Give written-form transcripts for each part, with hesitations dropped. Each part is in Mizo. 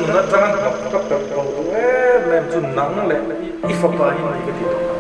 nun atanga hnawk ka perh bo duh em em chu nang leh i fapa hi ni ka ti tawh ang.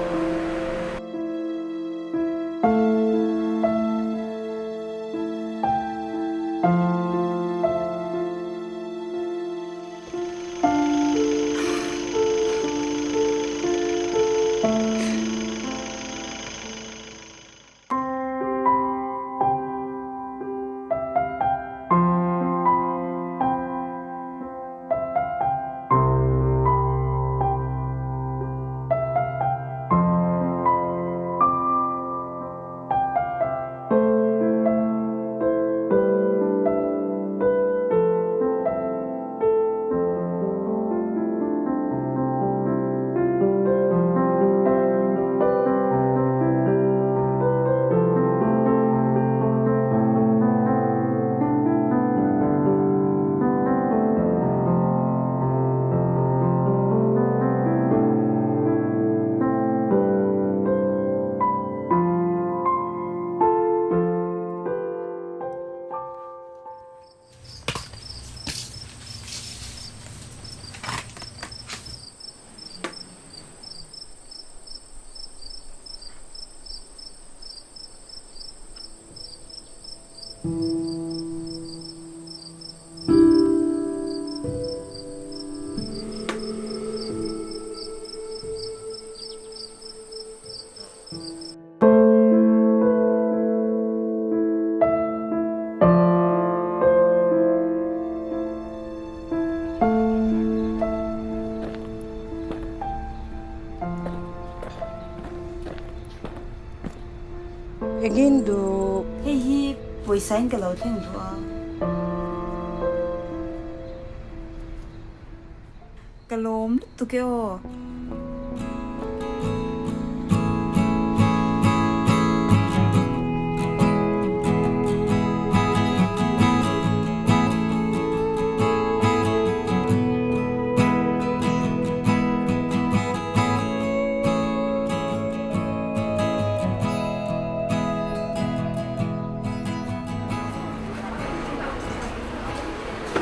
Engin duh? Hei hi pawisa in ka lo thleng duh a. Ka lawm lutuk e aw.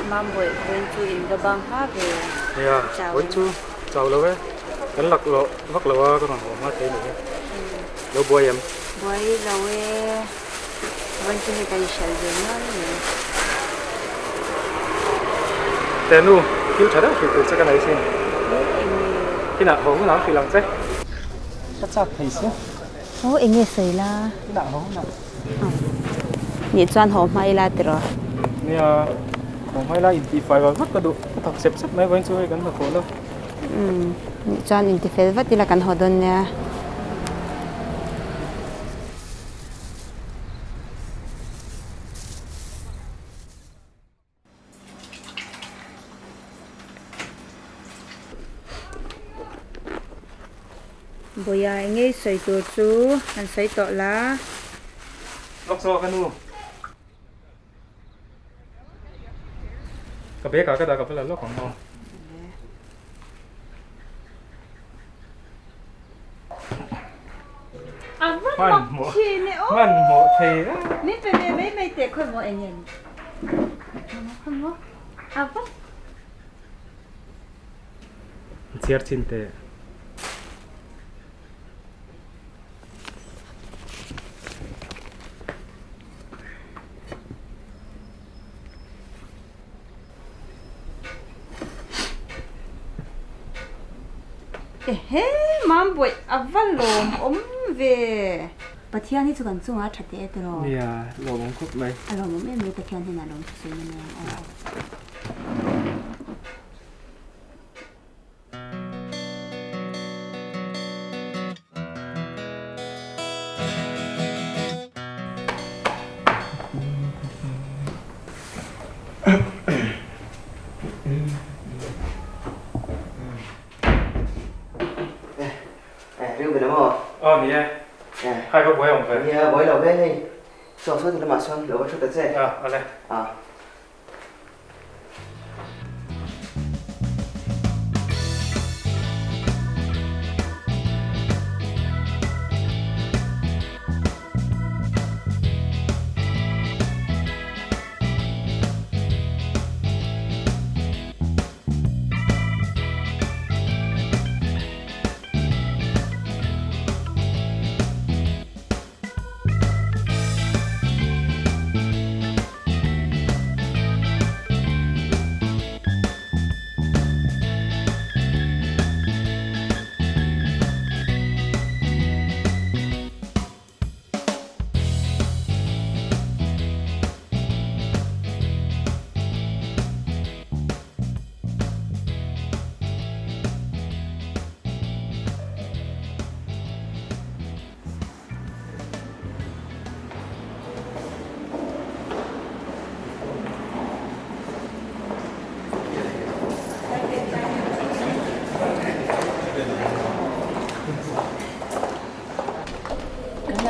Mambawi vawiin chu in va bang hma ve. Nia, vawiin chu chau lo e. Kan lak loh vak lo a ka rawn haw hma thei ni hi. Lo buai em? Buai lo e. Vawiin chu hei ka inhriat ve nual a ni. Tenu, thil tha deuh hrilh tur che ka nei sin. Eng nge? Inah haw hunah an hrilh ang che. Ka chak thei si. Aw eng nge sawi la? Inah haw hunah. Nih chuan haw hma ila tiraw? Nia, haw hma ila intifai vat vat ka duh. Ka thawk sep sep mai vawiin chu hei kan hnathawh lo. Umm, nih chuan intifel vat ila kan haw dawn nia. Bawia eng nge sawi tur chu han sawi tawh la. Lawk zawk a nu. Ka bag ah ka dah ka va la lawk ang aw. A va mak thin e aw. Hmanhmawh thei a. Min pe ve mai mai teh khawi maw eng em. Khawi maw a va. Chhiar chin teh. Ehe Mambawih a va lawmawm ve. Pathian hi chu kan chungah a tha teh e tiraw? Nia, lawmawm khawp mai. A lawmawm em mai Pathian hian a lawm thusawi na mai ang aw. Aw ni e, hai va buai awm ve. Nia buai lo ve hei, saw saw ti lamah sawn lo va thu ta che. A, ale. A.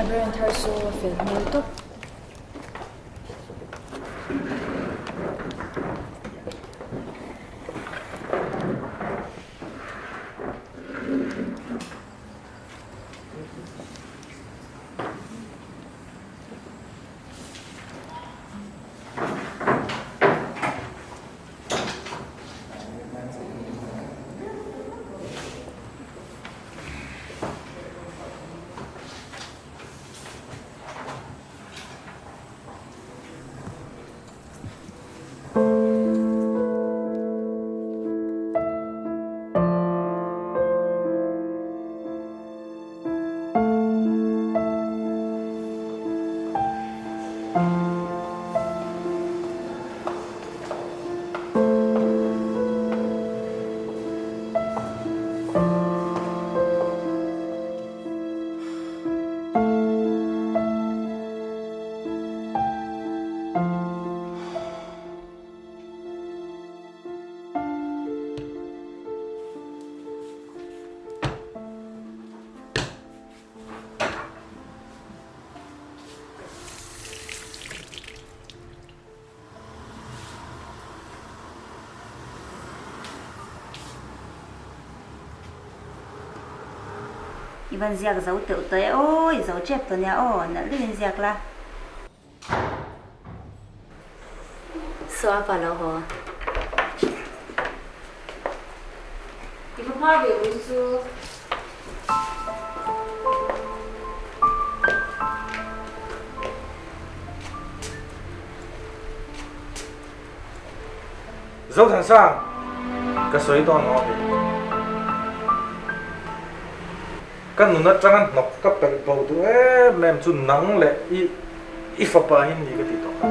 Librarian thar chu a fel hmel tawp. I van ziak zo teuh tawh e aw, i zo tep tawh nia aw, nalh deuhin ziak la. Saw a pa lo haw. I va hma ve ui chu. Zothansang, ka sawi dawn aw hei. Ka nun atanga hnawk ka pelh bo duh em em chu nang leh i i fapa hi ni ka ti tawh kha.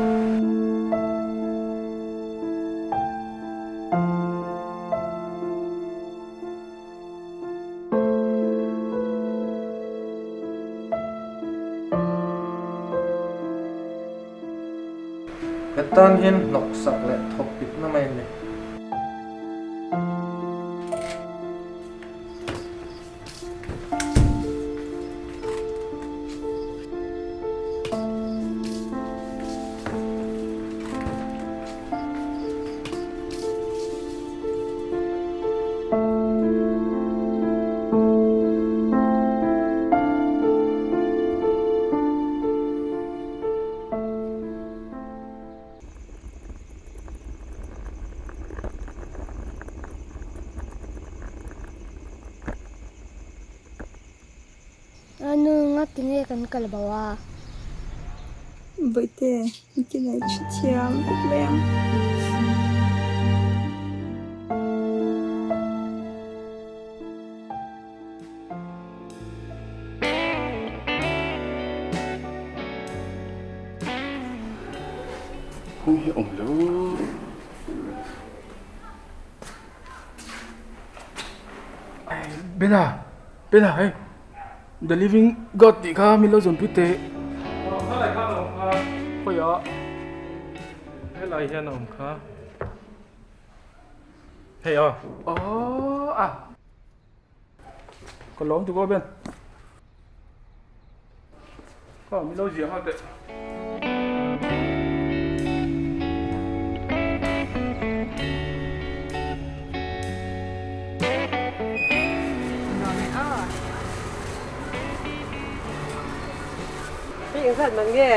Ka tan hian hnawksak leh thawk pitna mai a ni. A nu nga tinge kan kal bo a? Bawihte, nikin ai thi thiam vek mai ang. Hung hi awm lo. Bena, Bena hei The Living God tih kha min lo zawn pui teh. Aw helai khan a awm kha. Khawiah helai hian a awm kha. Hei aw. Aw a. Ka lawm tuk aw Ben. Kha min lo ziah nghal teh. Hei engzat man nge?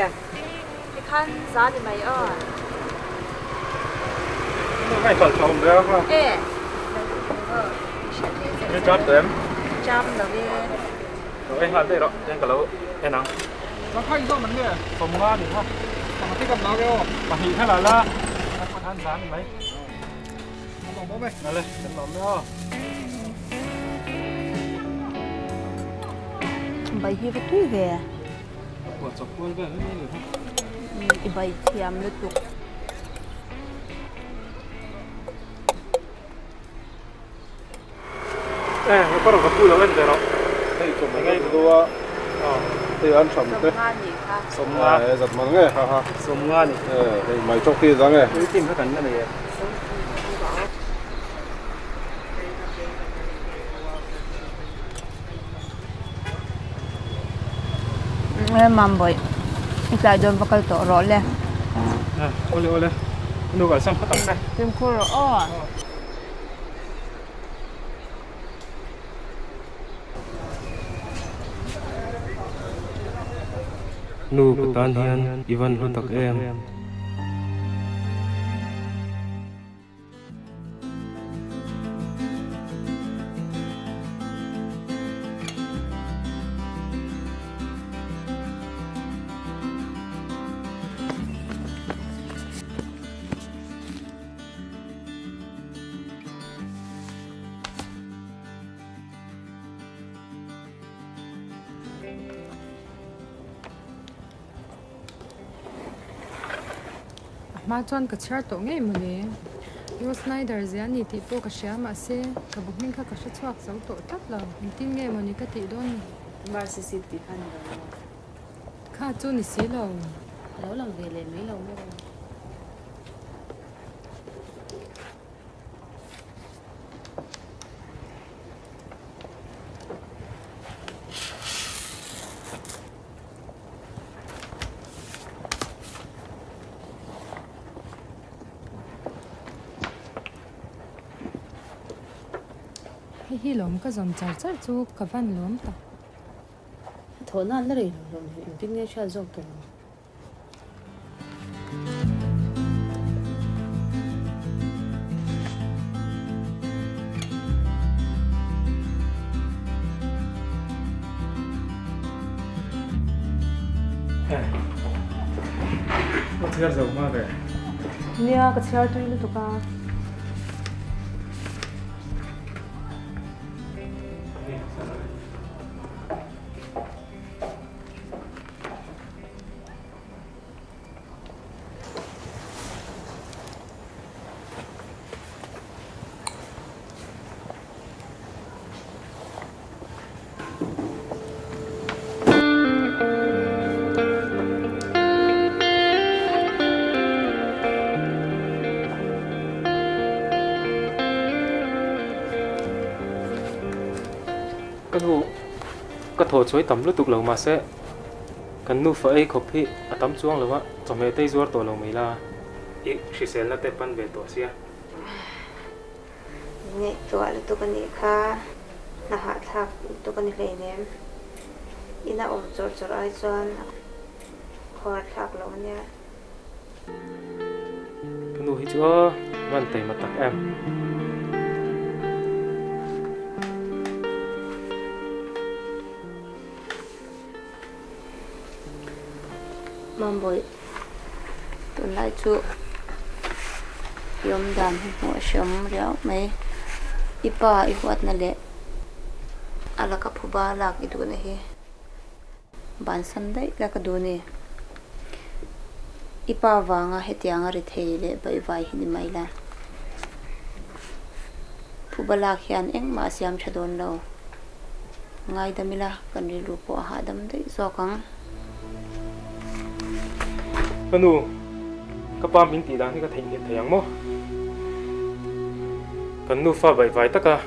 Tikhan za ni mai aw. Hei kal tha awm ve a kha. E. Ni cham tawh em? Cham lo e. Lo ei nghal daih rawh, chuan ka lo en ang. Ka kha inzawm an nge? Sawmnga ni kha. Pakhat hi ka nau e aw. Pahnih kha la la. Pakhat za ni mai. Kan lawm awm e. Nale, kan lawm e aw. Bai hi va tui ve. A puah chawp kual vel mai ni kha. I bai thiam lutuk. Eh, ka rawh ka pu lo en ve rawh. Hei chawm mai ka duh a. Hei an tham te. Sawmnga ni kha. Sawmnga. Eh, zat man nge ha ha. Sawmnga ni. Eh, hei mai chawk hi za nge. Ui tim kha kan la nei e. Nge Mambawih, i tlai dawn va kal tawh rawh le. Awle awle, i nu kalsan phawt ang che. Fimkhur rawh aw. Nu ka tan hian i van hlu tak em. A hma chuan ka chhiar tawh ngei mawle. Ross Snyder zia a ni tih pawh ka hria mahse ka bu hming kha ka hre chhuak zo tawh tlat lo. Engtin nge mawni ka tih dawn ni? Narcissist tih kha ni lo maw? Kha chu ni si lo. A lo lang ve leh mai lo maw? Hei hi lawm ka zawm char char chu ka van lawm tak. A thawhna an la rei lo hlawm hi engtin nge hriat zawk tawh ang. Ka chhiar zo hma ve. Nia, ka chhiar tui lutuk a. Ka nu ka thaw chuai tam lutuk lo mahse kan nufa ei khawp hi a tam chuang lo a, chawhmeh te i zuar tawh lo mai la. I hriselna te pan ve tawh sia. Ngaihtuah lutuk a nih kha, hna hahthlak lutuk a ni hleinem. Ina awm chawrh chawrh ai chuan a khuar thlak loh a nia. Ka nu hi chu aw van taima tak em. Mambawi, tunlai chu i awm dan hi hmuh a hreawm riau mai. I pa i huatna leh a laka phuba lak i duhna hi bansan daih la ka duh ni. I pa vanga hetianga ri thei leh baihvai hi ni mai la. Phuba lak hian engmah a siam tha dawn lo. Ngaidam ila kan rilru pawh a hahdam daih zawk ang. Ka nu, ka pa min tih dan hi ka theihnghilh thei ang maw? Kan nufa baihvai taka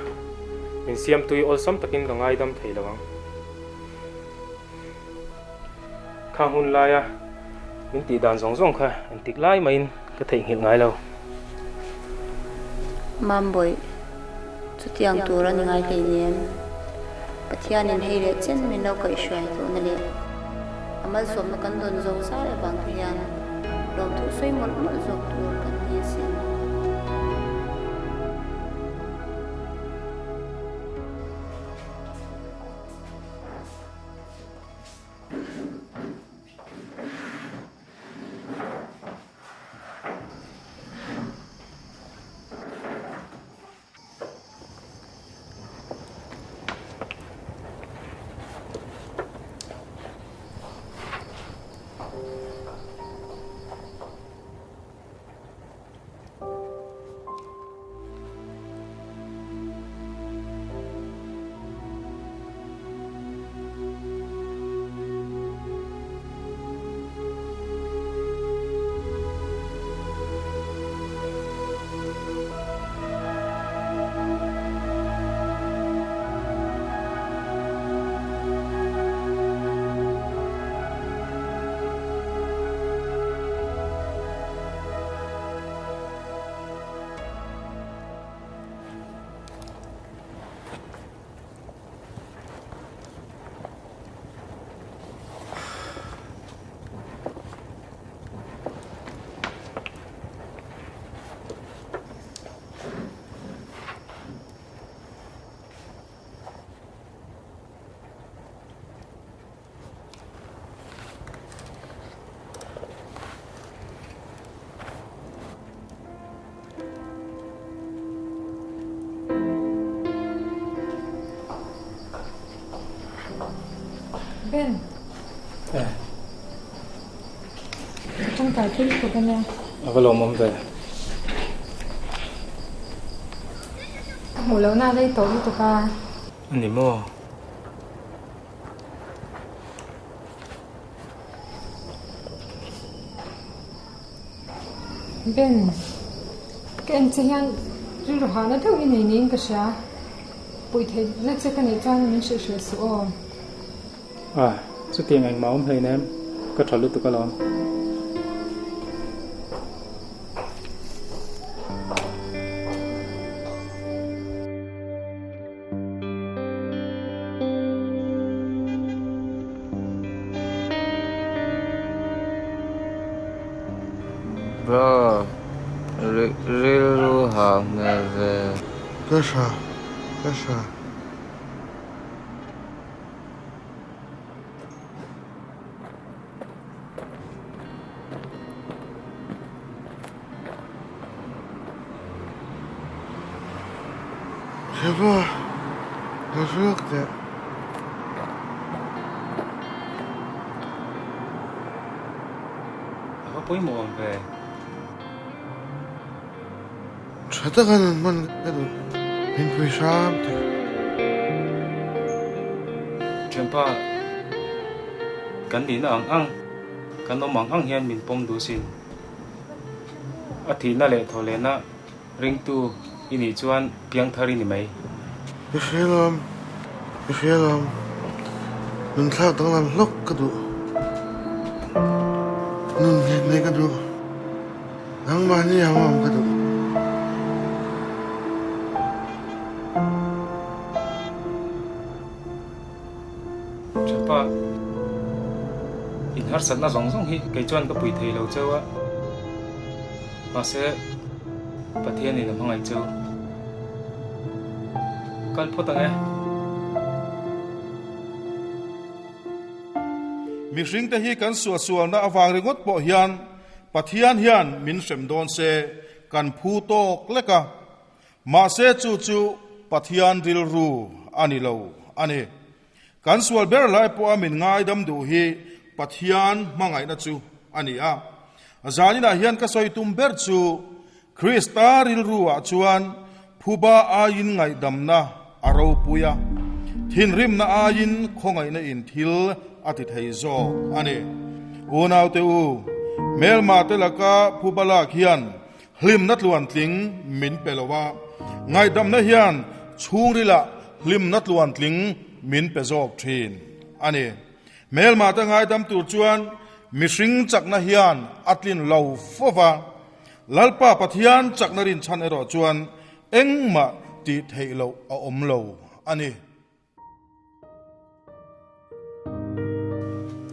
min siamtui awlsam takin ka ngaidam thei lo ang. Khang hun laia min tih dan zawng zawng kha engtik lai mahin ka theihnghilh ngai lo. Mambawih, chutiang tur a ni ngai hleinem. Pathianin hei leh chen min lo kaihhruai tawhna leh a malsawmna kan dawn zo zai avang te hian lawmthu sawi mawlh mawlh zawk tur kan ni asin. Ben. Eh. Ka tangkai pui lutuk a nia. A va lawmawm ve. Ka hmuh lohna a rei tawh lutuk a. A ni maw? Ben, ka en che hian rilru hahna deuh i nei niin ka hria. Puih theihna che ka neih chuan min hrilh hrilh suh aw. A, chutiang engmah awm hleinem, ka tha lutuk alawm. Bro, rilru hah hmel ve. Ka hra, ka hra. Heva, ka hriak teh. A va pawimawh awm ve. Tha taka nun hman ka duh, min pui hram teh. Thianpa, kan nihna ang ang, kan awm ang ang hian min pawm duh sin. A thihna leh thawhlehna ringtu i nih chuan piangthar i ni mai. Ka hria lawm, ka hria lawm. Nun thlak danglam hlawk ka duh. Nun nghet nei ka duh. Nangmahni ang awm ka duh. Ṭhapa, in harsatna zawng zawng hi kei chuan ka pui thei lo cheu a, mahse Pathianin a hmangaih cheu. Kal phawt ang e. Mihringte hi kan suahsualna avang ringawt pawh hian Pathian hian min hrem dawn se kan phu tawk lek a, mahse chu chu Pathian rilru a ni lo a ni. Kan sual ber lai pawha min ngaidam duh hi Pathian hmangaihna chu a ni a. Zaninah hian ka sawi tum ber chu Krista rilruah chuan phuba aiin ngaihdamna a ropui a, thinrimna aiin khawngaihna in thil a ti thei zawk a ni. Unaute u, hmelma te laka phuba lak hian hlimna tluantling min pe lo a, ngaihdamna hian chhungrilah hlimna tluantling min pe zawk thin a ni. Hmelma te ngaidam tur chuan mihring chakna hian a tlin lo fo va, Lalpa Pathian chakna rinchhan erawh chuan Engmah tih theih loh a awm lo a ni.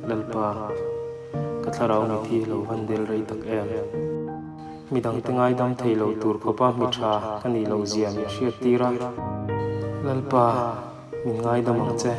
Lalpa, ka thlarau mi thi lo van del rei tak em? Midangte ngaidam thei lo tur khawpa mi tha ka nih loh zia min hriat tir a. Lalpa, min ngaidam ang che.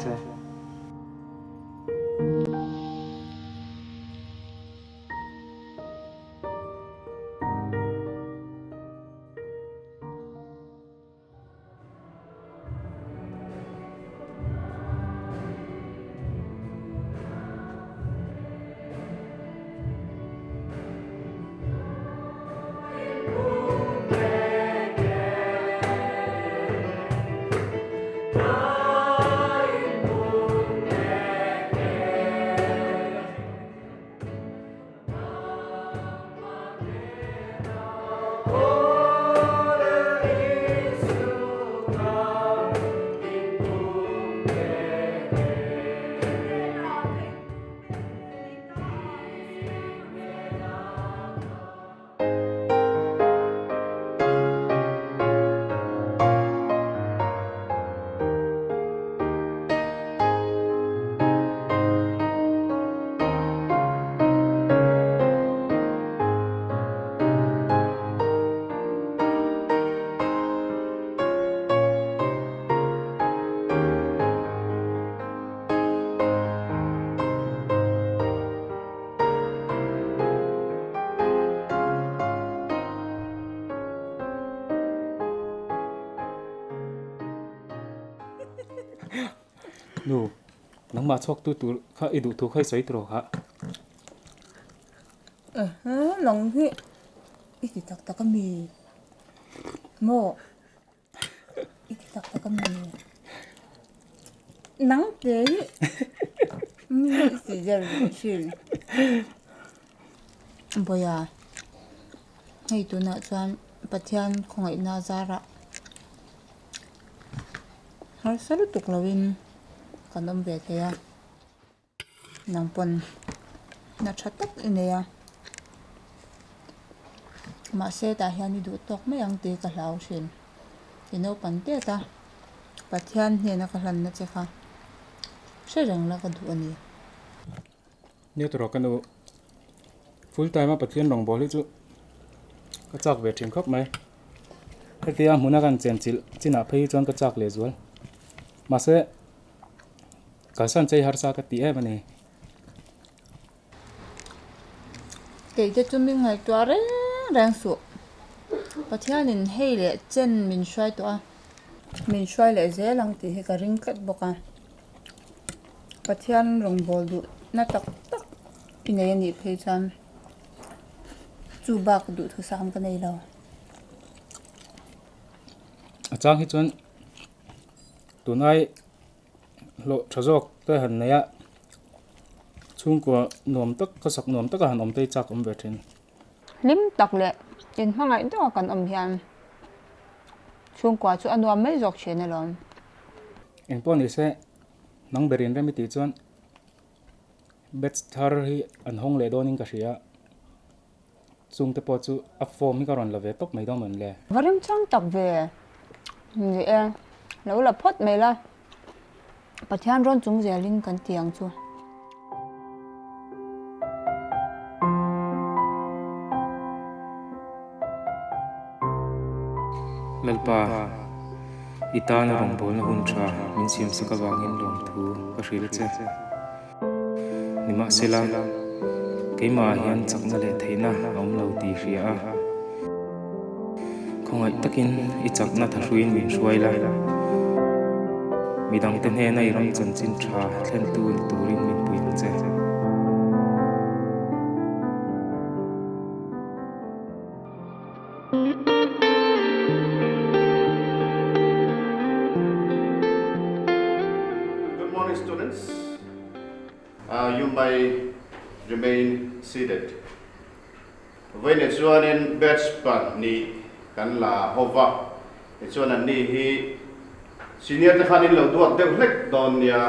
Nu, Nangmah chhuaktu tur kha i duh thu kha i sawi tawh kha. Ehe, nang hi i ti tak tak a mi? Maw? I ti tak tak a mi? Nang te hi mi i ti zel ve thin. Bawiha, hei tunah chuan Pathian khawngaihna zarah harsa lutuk lovin kan awm ve thei a, nang pawn hna tha tak i nei a, mahse tah hian i duh tawk mai ang tih ka hlau thin, i naupang tet a, Pathian hnena ka hlanna che kha hre reng la ka duh a ni. Nia tawrh ka nu full time a Pathian rawngbâwl hi chu ka châk ve ṭhin khawp mai. Hetia hmuna kan chen chilh chinah phei hi chuan ka châk leh zual. Mahse kalsan chei harsa ka ti em a ni. Keite chu min ngaihtuah reng reng suh. Pathianin hei leh chen min hruai tawh a, min hruai leh zel ang tih hi ka ring tlat bawk a. Pathian rawngbâwl duhna tak tak i nei a nih phei chuan chu bak duhthusam ka nei lo. A chang hi chuan tunlai hlawh tha zawk te han nei a, chhungkua nuam tak khawsak nuam taka han awm te hi chak awm ve thin. Hlim tak leh inhmangaih deuha kan awm hian chhungkua chu a nuam mai zawk thin alawm. Engpawh ni se, nang ber in rem i tih chuan batch thar hi an hawng leh dawnin ka hria. Chungte pawh chu a form hi ka rawn la ve tawp mai dawn mawn le. Va rimchang tak ve ni e, lo la phawt mai la, Pathian rawn chung zelin kan ti ang chu. Lalpa, i tana rawngbawlna hun tha min siamsak avangin lawmthu ka hrilh che. Nimahsela, keimahah hian chakna leh theihna a awm lo tih hria a, khawngaih takin i chakna thahruiin min hruai la, midangte hnena i ram chanchin tha thlentu ni turin min pui ang che. Good morning students. Uh, you may remain seated. Vawiinah chuanin batch pahnih kan la hova, tichuan anni hi senior te khan in lo duat deuh hlek dawn nia.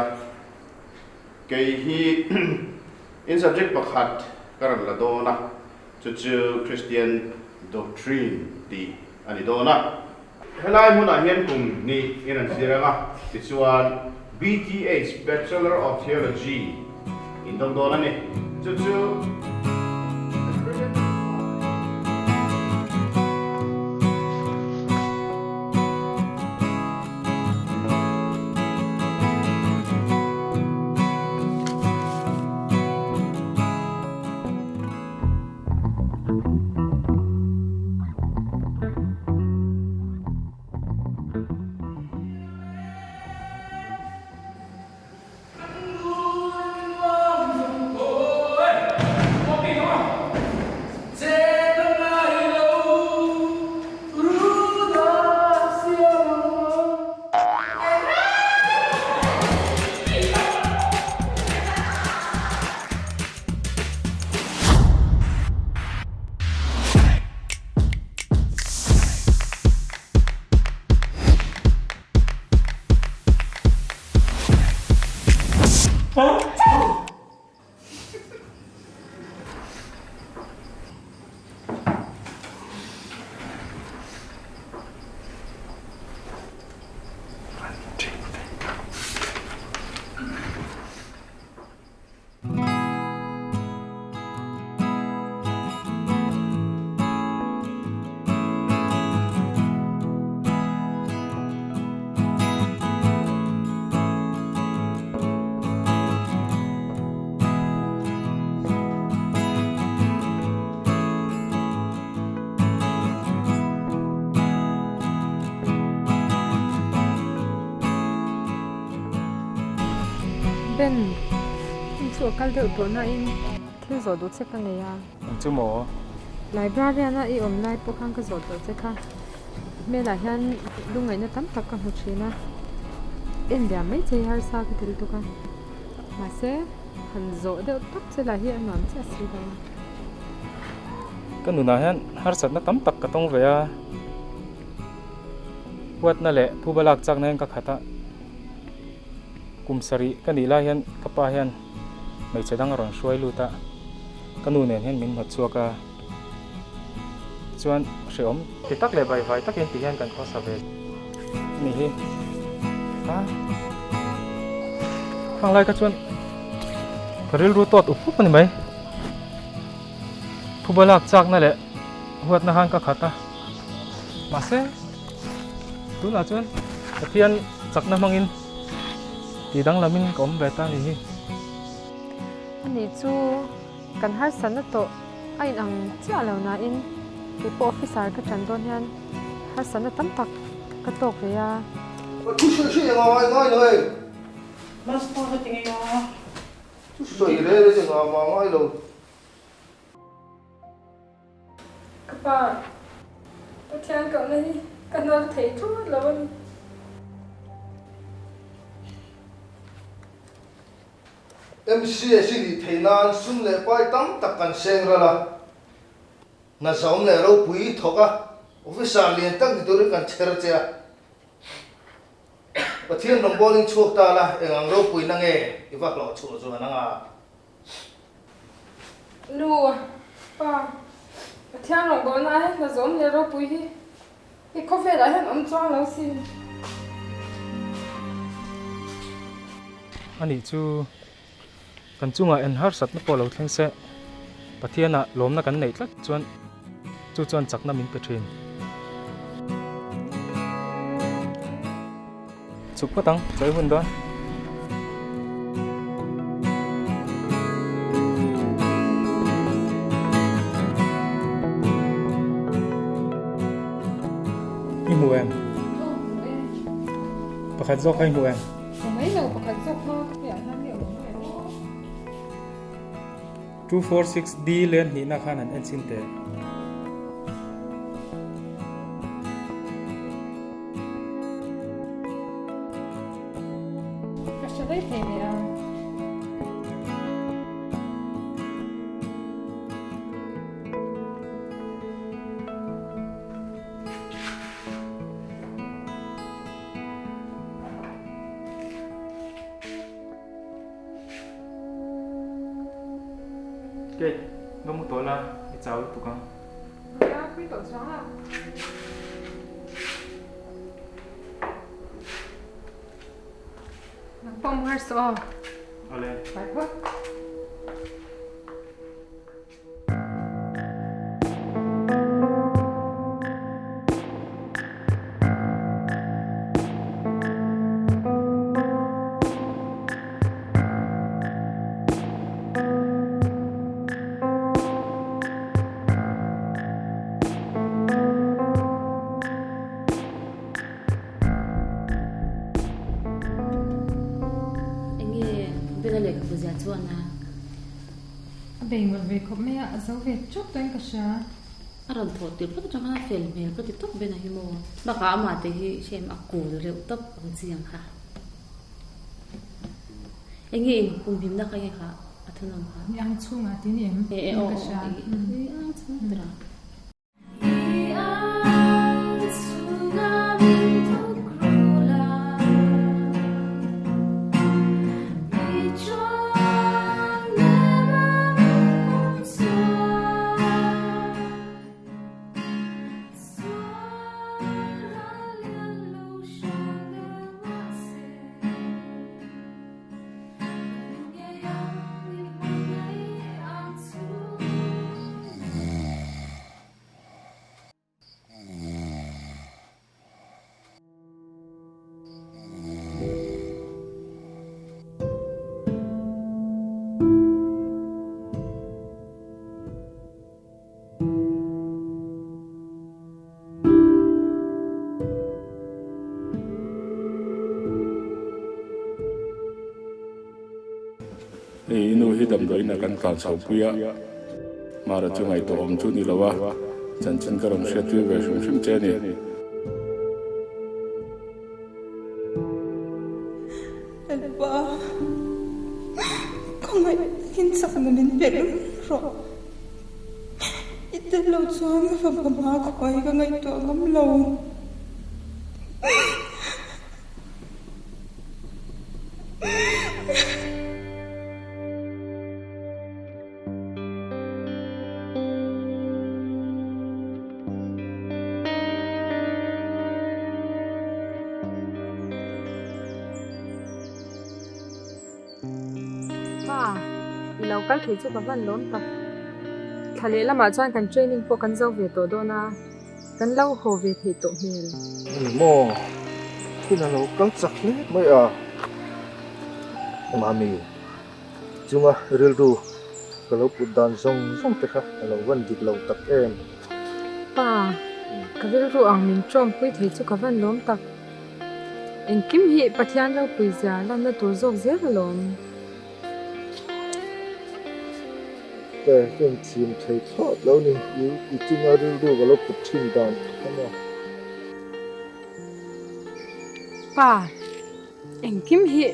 Kei hi in subject pakhat ka rawn la dawn a. Chu chu Christian Doctrine tih a ni dawn a. Helai hmunah hian kum hnih in an zir ang a, tichuan BTH, Bachelor of Theology, in dawng dawn a ni. Chu chu Accredited by. Hun chu a kal deuh tawh nain thil zawh duh che ka nei a. Eng chu maw? Librarian-a i awm lai pawh khan ka zawh tawh che kha. Hmelah hian lungngaihna tam tak ka hmu thin a, en liam mai che hi harsa ka ti lutuk a. Mahse, han zawh deuh tawp che lah hi a nuam chiah si lo a. Ka nunah hian harsatna tam tak ka tawng ve a, huatna leh phuba lak chakna hian ka khat a. Kum sarih ka nih lai hian ka pa hian hmeichhe dang a rawn hruai lut a, ka nu nen hian min hnawt chhuak a, chuan hrehawm ti tak leh vaivai takin ti hian kan khawsa ve a nih hi. A khang lai kha chuan ka rilru tawt up up a ni mai. Phuba lak chakna leh huatna khan ka khat a, mahse tunah chuan Pathian chakna hmangin ti danglamin ka awm ve ta a ni hi. Ani chu kan harsatna tawh a inang chiah lo nain kei pawh officer ka tan dawn hian harsatna tam tak ka tawk ve a. Thu hrilh hrilh eng a ngai ngai lo hei. Master ka ti ngei a. Thu sawi reng reng eng a ngai lo. Ka pa, Pathian kohna hi ka hnar thei tlut lo a ni. MCS i nih theih nan sum leh pai tam tak kan seng ral a, hna zahawm leh ropui i thawk a, officer lian tak ni turin kan chher che a. Pathian rawngbawlin chhuak ta la, eng ang ropuina nge i va hlawh chhuah zuan anga? Nu, Pa, Pathian rawngbawlna ah hian hna zawm leh ropui hi i khawvelah hian awm chuang lo sin. Anih chu kan chungah en harsatna pawh lo thleng se, Pathianah lawmna kan neih tlat chuan chu chuan chakna min pe thin. Chhuk phawt ang, chawi hun dawn. I hmu em? Pakhat zawk kha i hmu em? Hmu mai lo, pakhat zawk kha ka piah hian mi a awm nge maw? 246D len hnihna khan an en chin teh. Ka hre daih thei leh a. Kate, va mu tawh la, i chau lutuk ang. Nia, pui tawh chuang a. Nang pawh mu harsa aw. Awle. Bye phawt. Enge Bena lehkhabu zia chuan a? A bei ngawt ve khawp mai a, a zo ve teuh tawhin ka hria. A rawn thawh tirh phawt atang khan a fel hmel ka ti tawp Ben a hi maw. Bakah amah te hi hriaim a kul reuh tawp ang chi ang kha. Enge in humhimna kha enge kha a thunawm kha? I ang chhungah tin em? E aw aw i ang chhung tura. Hei i nu hi damdawiin ah kan tlan chho pui a, Mara chu ngaihtuah awm chu ni lo a, chanchin ka rawn hriat tir ve hrim hrim che a ni. Lalpa, khawngaih takin chakna min pe rawh. I tel lo chuan ka fapa hma khuai ka ngaihtuah ngam lo. Pa, i lo kal thei chu ka van lawm tak. Thla leh lamah chuan kan training pawh kan zo ve tawh dawn a, kan lo haw ve theih tawh hmel. Ni maw? Hun a lo kal chak hle mai a. Mami, chunga rilru ka lo put dan zawng zawng te kha a lo van dik lo tak em? Pa, ka rilru ang min tawngpui thei chu ka van lawm tak. Engkim hi Pathian ropui zia lanna tur zawk zel alawm. Ka en chim thei thlawt lo ni, i chunga rilru ka lo put thin dan kha maw. Pa, engkim hi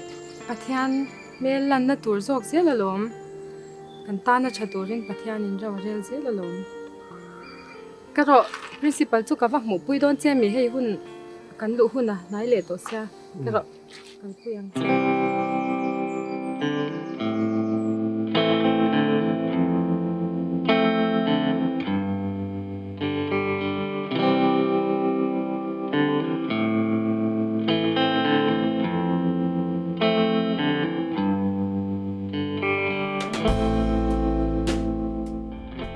Pathian hmel lanna tur zawk zel alawm. Kan tana tha turin Pathianin ro a rel zel alawm. Ka rawh, Principal chu ka va hmuhpui dawn che mi hei hun kan luh hun a hnai leh tawh sia, ka rawh kalpui ang che.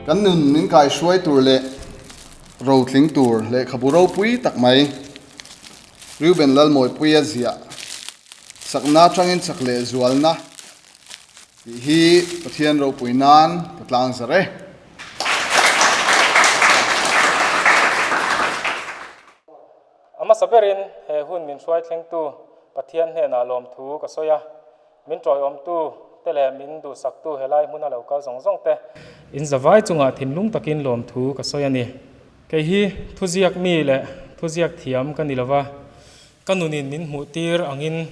Kan nun min kaihruai tur leh rotling tur lehkhabu ropui tak mai Reuben Lalmawipuia ziah chakna atangin chak leh zualna tih hi Pathian ropui nan ka tlang zar e. A hmasa berin he hun min hruai thlengtu Pathian hnenah lawmthu ka sawi a. Min tawiawmtu te leh min duhsaktu helai hmuna lo kal zawng zawng te. In zavai chungah thinlung takin lawmthu ka sawi a ni. Kei hi thuziak mi leh thuziak thiam ka ni lova, ka nunin min hmuh tir angin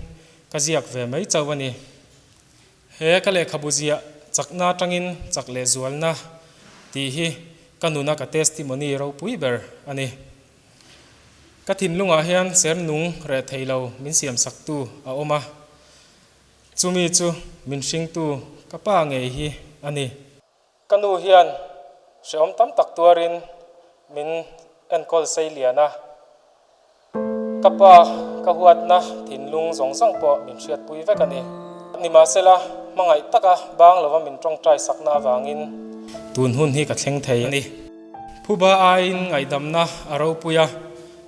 ka ziak ve mai chauh a ni. He ka lehkhabu ziah chakna atangin chak leh zualna tih hi ka nuna ka testimony ropui ber a ni. Ka thinlungah hian ser nung reh thei lo min siam saktu a awm a, chumi chu min hringtu ka pa ngei hi a ni. Ka nu hian hrehawm tam tak tuarin min enkawl sei lian a, ka pa ka huatna thinlung zawng zawng pawh min hriatpui vek a ni. Nimahsela, hmangaih taka bang lova min tawngtai sakna avangin tun hun hi ka thleng thei a ni. Phuba aiin ngaihdamna a ropui a,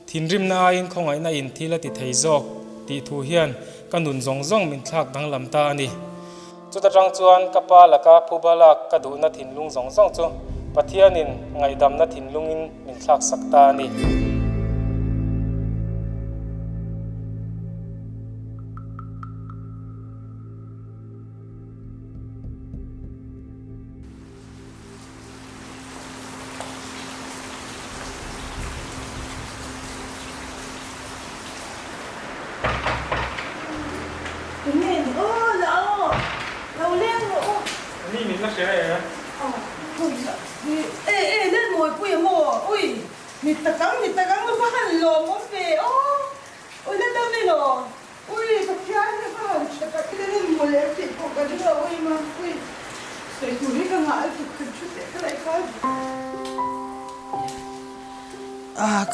thinrimna aiin khawngaihna in thil a ti thei zawk tih thu hian ka nun zawng zawng min thlak danglam ta a ni. Chuta tang chuan ka pa laka phuba lak ka duhna thinlung zawng zawng chu Pathianin ngaihdamna thinlungin min thlak sak ta a ni.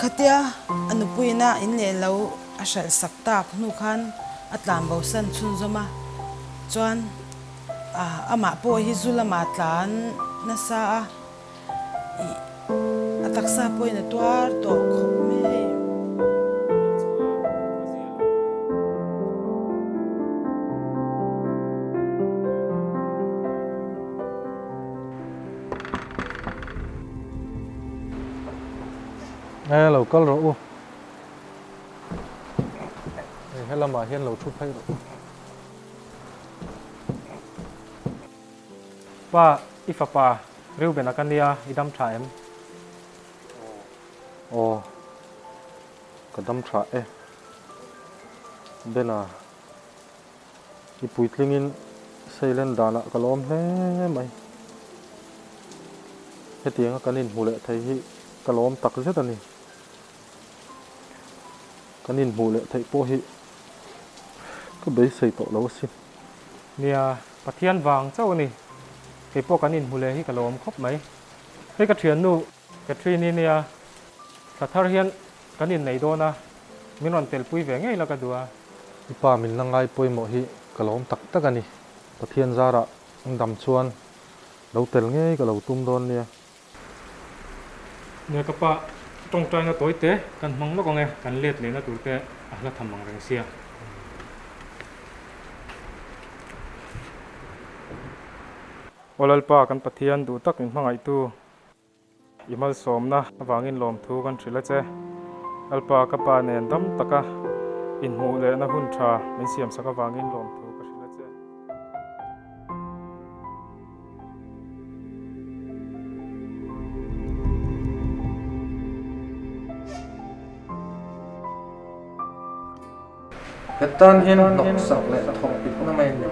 Khatia a nupuiina in leh lo a hralh sak tak hnu khan a tlan bosan chhunzawm a, chuan amah pawh hi zu lamah tlan nasa a. Ih, a taksa pawhin a tuar tawh khawp mai a hei. E, lo kal rawh u. Hei, helamah hian lo thu phei rawh u. Pa, i fapa Reuben-a ka nia, i dam tha em? Aw, ka dam tha e. Bena, i puitlingin Sailen danah ka lawm hle mai. Hetianga kan inhmu leh thei hi ka lawm tak zet a ni. Kan inhmuh leh theih pawh hi ka beisei tawh lo asin. Nia, Pathian vang chauh a ni. Kei pawh kan inhmu leh hi ka lawm khawp mai. Hei ka thiannu Catherine-i nia, thla thar hian kan innei dawn a, min rawn telpui ve ngei la ka duh a. I pa min la ngai pawimawh hi ka lawm tak tak a ni. Pathian zarah ang dam chuan lo tel ngei ka lo tum dawn nia. Nia ka pa tawngtaina tawi te kan hmang lawk ang e, kan let lehna tur te a hla tham ang reng sia. Aw Lalpa kan Pathian duh tak min hmangaihtu i malsawmna avangin lawmthu kan hrilh a che. Lalpa ka pa nen dam taka inhmuh lehna hun tha min siamsak avangin lawmthu ka hrilh a che. Hetan hian hnawksak leh thawk pitna mai a ni.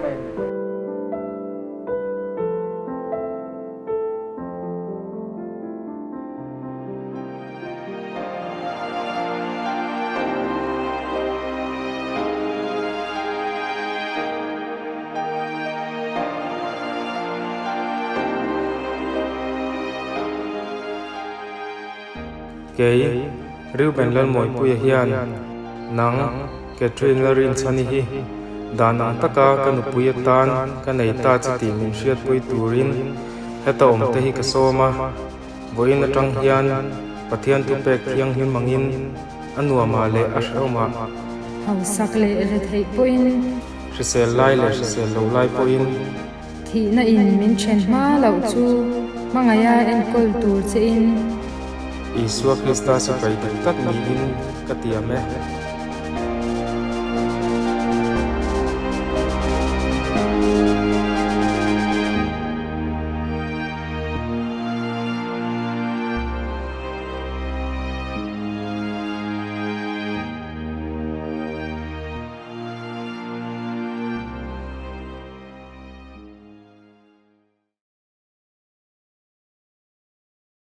Kei, Reuben Lalmawipuia hian nang, Catherine Lalrinchhani hi dan ang taka ka nupui atan ka nei ta che tih min hriatpui turin heta awmte hi ka sawm a, vawiin atang hian Pathian thupek thianghlim angin a nuamah leh a hrehawmah. Hausak leh retheih pawhin. Hrisel lai leh hrisel lo lai pawhin. Thihna in min then hma loh chu hmangaiha enkawl tur che in. Isua Krista sipai dik tak niin ka tiam e.